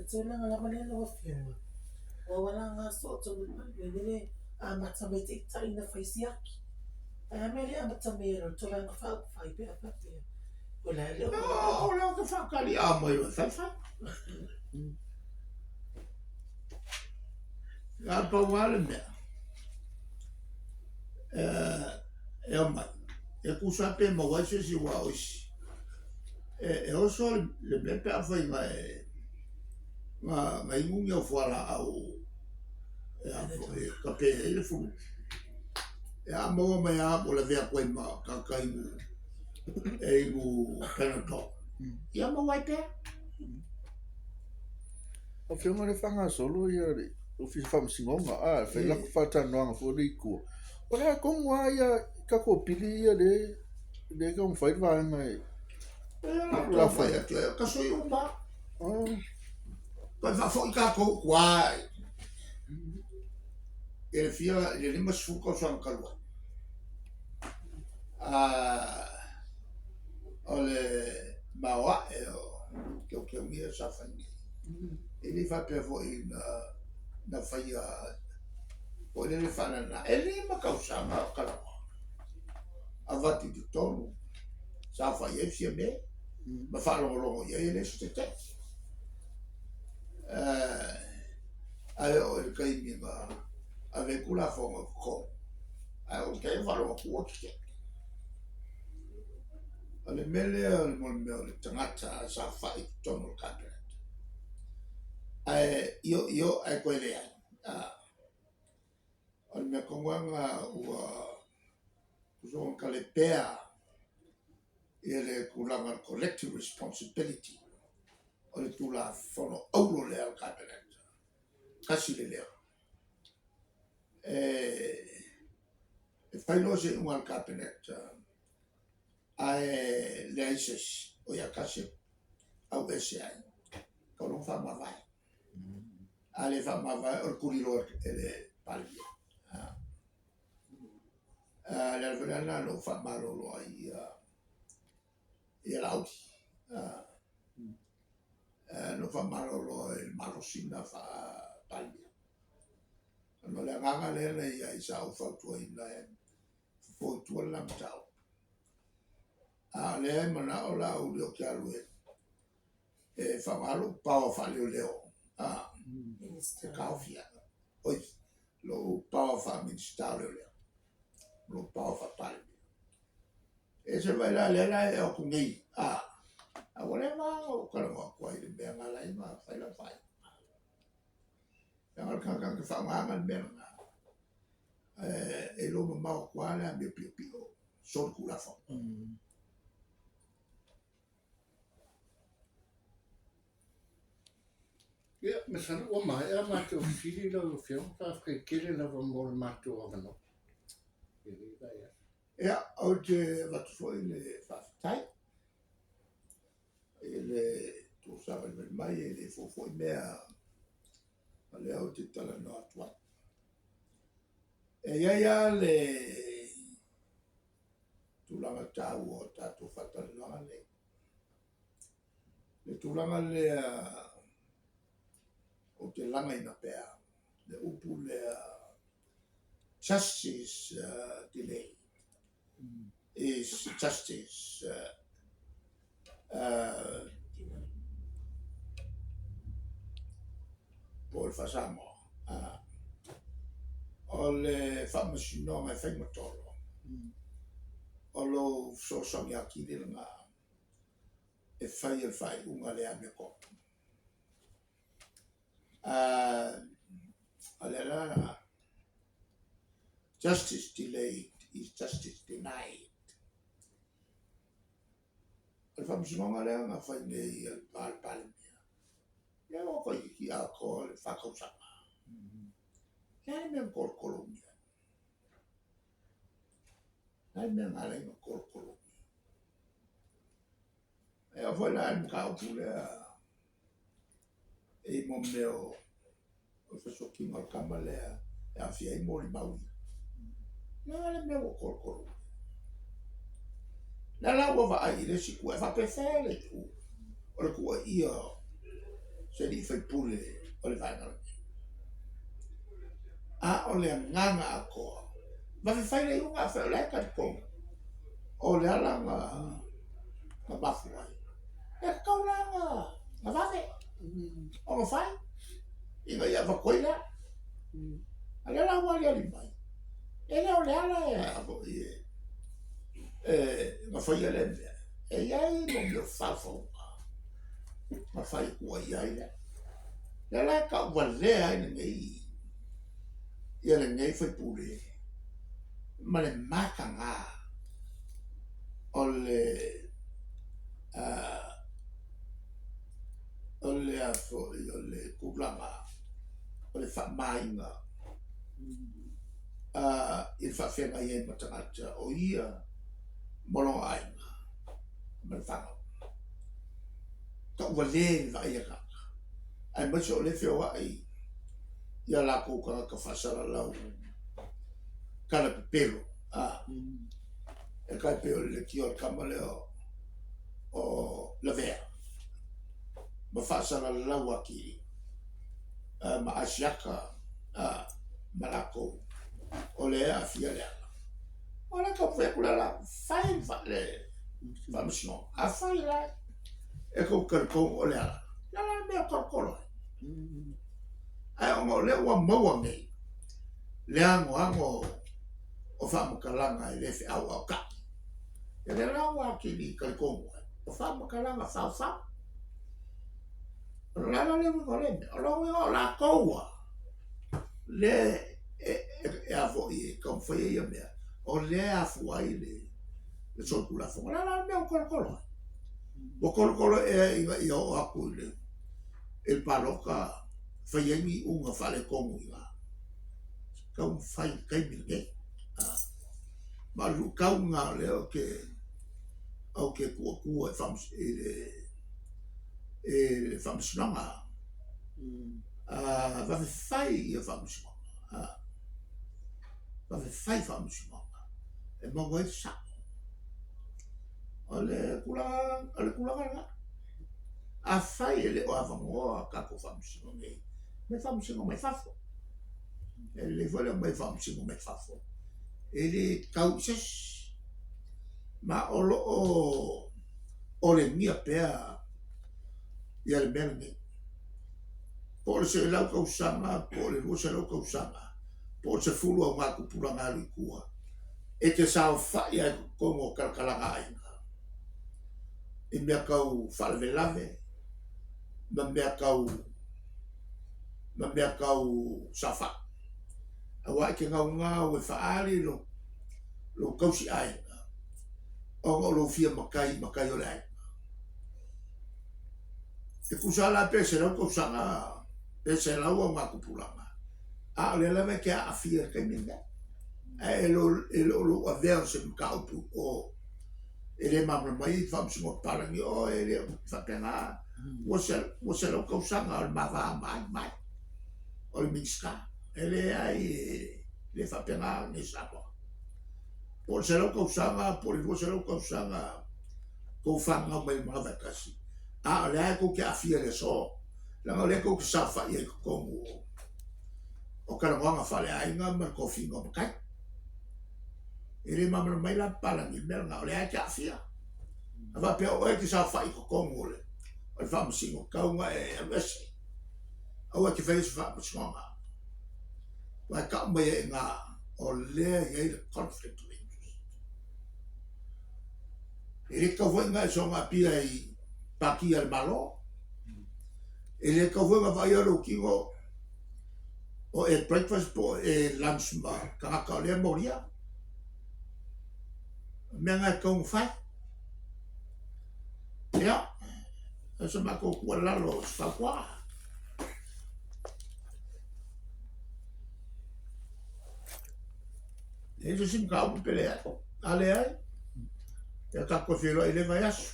tulaga lava lea lau Afioga, ua wala soo tonu i le Palemene le amata mai taitai na fai siaki. Ae a mea e le amata mai ai loa le Tulaga Faaupufai pe a faapea o la e le o. O lea ou te faatali a mai loa e fai fai. A pau lava le mea, e omai, e tusa pe maua ai se isi aua o isi, e oso le mea pe afai na inu ni au fualaau e tape ai le fulu. A maua mai lava ua lavea atu ai ma tagata inu e inu Panadol, ia maua ai pea. Afioga le faagasolo ia le Ofisa Faamasinoga, a e fai lako faatalanoaga foi lea i tua. O le a tonu lava ia tatou pili ia lea e taumafai le vaega e la fai atu e ka sui uma. Toe faafoi tatou i tua i le fia i le 50 tausaga talu ai. O le maoae o teuteuga ia sa fai nei. E le faapea foi na faia foi lele faanana. E 5 tausaga o talanoa avatu i totonu, saofai ai Fiame ma faalogologo i ai, e le o se tetee. Ae oo i le taimi na ave ai Tulafono i totonu, ae ou te faalogo atu ua tetee. O le mea lea o le mea o le tagata saofai i totonu o le Kapeneta, ae io io ae toe leai. O le mea tonu lava lena ua tusa talepea ia le tulaga o le collective responsibility o le Tulafono auro lea a le Kapeneta, tasi le leo. E fai loa se iuga a le Kapeneta ae leai se isi o ia tasi e auese ai, tatau loa ona faamavae. A le faamavae o le tuliloa e le Palemia. O le ala foi la lena na ou faamalolo ai ia Laauli. Na ou faamalolo i le malosi lena faa-Palemia. Ona o le agaga lea na i ai sa ou fautuaina e fofo i tua le la mataupu. A o lea e manao Laauli ou te alu e faaaoga lou power faaleoleo e taofia ai. Oi, lou power faa-Minisita o Leoleo, lou power faa-Palemia. E se mai la lea la e oo atu nei, a ua leva ona ou talanoa atu ai i le mea na ala ai ona fai lau faaiuga. Leaga o le tagata na te faaaogaina le mea lena, e iloa mamao atu lava le amio piopio solitulafono. Ia, masalo ua maea a matou fesili lau Afioga. Faafetai tele lava mo le matou avanoa i lenei vaiaso. Ia, ou te avatu foi le faafetai i le tou savalivali mai, e le fou foi mea o lea ou te talanoa atu ai. E i ai lava le tulaga taua o tatou faatalanoaga nei. Le tulaga lea ou te lagaina pea le upu lea justice delayed is justice po o le faa-Samoa. O le faamasinoga e fai ma tolo, o lou fesoasoani atili lena e fai e le faaiuga le amiotonu. O le ala lena, justice delayed is justice denied. O le faamasinoga lea na fai nei e le Palemia, ia ua toeitiiti atoa le 4 tausaga. O le a le mea na tolotolo umi ai? O le a le mea na ala ai ona tolotolo umi? E oo foi la i le mataupu lea i mo mea o le fesotiga o le tama lea e aafia ai molimau ia. O le a le mea ua tolotolo umi ai? O lea la ua vaai i le isi itu, e faapefea le itu o le tuuaia o se alii faipule o le vaega lenei. A o le agaga atoa, vave fai le iuga afai o la e talitonu o le ala na mafua ai. E tatau la ona vave ona fai ina ia avatu ai lea. A o lea la ua aliali mai, e le o le ala e na faia lea mea, e i ai mo mea o faufauga na fai tuuaia ai lea. Lea la e tauvalea ai lenei ia lenei faipule ma le mataga o le o le a foi o le tulaga o le faamaina i le faafeagai ai ma tagata o ia ma lona aiga ma le fanau. Tauvalē le vaai a tagata, aemaise o lea e feoai i a latou tagata faasalalau tala pepelo, a, e tai pei o le leitio a le tama lea o Lavea, ma faasalalau atili ma Asiata ma latou o lea e aafia le ala. O lea e taumafai atu le ala, fai le faamasinoga. Afai la e tou talitonu o le ala, o le a la le mea e tolotolo ai? Ae ona o lea ua maua nei le anoano o faamatalaga e le feauaotai, ia lea la ua atili talitonu ai, o faamatalaga faufau. O le a la le uiga o lea mea? O lona uiga o latou lava lea e a foi e taumafai ai ia mea, o lea e afua ai le solitulafono. O le a la le mea ua tolotolo ai? Ua tolotolo ea ina ia oo atu i le palota fai ai ni iuga faaletonu i ina? Taumafai i le taimi lenei. Ma o le luitau lena o lea ou te tuu atua i le faamasinoga. Vave fai ia faamasinoga. Vave fai faamasinoga e maua ai le sao. O le tulaga lena. Afai e le o avanoa tatou faamasino nei, aumai faamasino mai fafo. E lelei foi le aumai faamasino mai fafo, e le tau i se isi. Ma o lo o olegia pea ia le mea lenei. Po o le 100 tausaga, po o le 200 tausaga, po o le 10 augatupulaga alu i tua, e te saofai lava i totonu o talatalaga aiga i mea tau faalavelave ma mea tau ma mea tau saofai. Aua e te gaugau e faaali lou tausi aiga ona o lou fia matai i matai o le aiga. E tusa la pe 100 tausaga pe 100 augatupulaga, a o lea lava e te aafia i le taimi lenei. Ae e le o lou avea o se mataupu o e le malamalama ai faamasinoga o papalagi o e le o faapena ua 100 tausaga o le ma va ma ai mai o le Minisita. E leai e le faapena nei Samoa. Po o le 100 tausaga po o le 200 tausaga tou fanau mai le manava e tasi, a o lea e tou te aafia i le aso, leaga o lea tou te saofai ai i totonu o talanoaga faaleaiga ma le tofiga o matai. E le malamalama mai la papalagi i le mea lena, o lea e te aafia. A faapea o oe e te saofai i totonu o le faamasino, tau ina e alu ese. Aua e te faia se faamasinoga. Aua e tau mai ai i ina o lea e i ai le conflict of interest. E le tatau foi ona e soona apia i pati a le Malo. E le tatau foi ona vaaia lou tino o e breakfast po o e lunch ma tagata o lea molia. O mea na e tatau ona fai. Ia, o se matou tuualalo, o se fautuaga. E i ai se isi mataupu pe leai? A leai, ia tatou feiloai i lea vaiaso.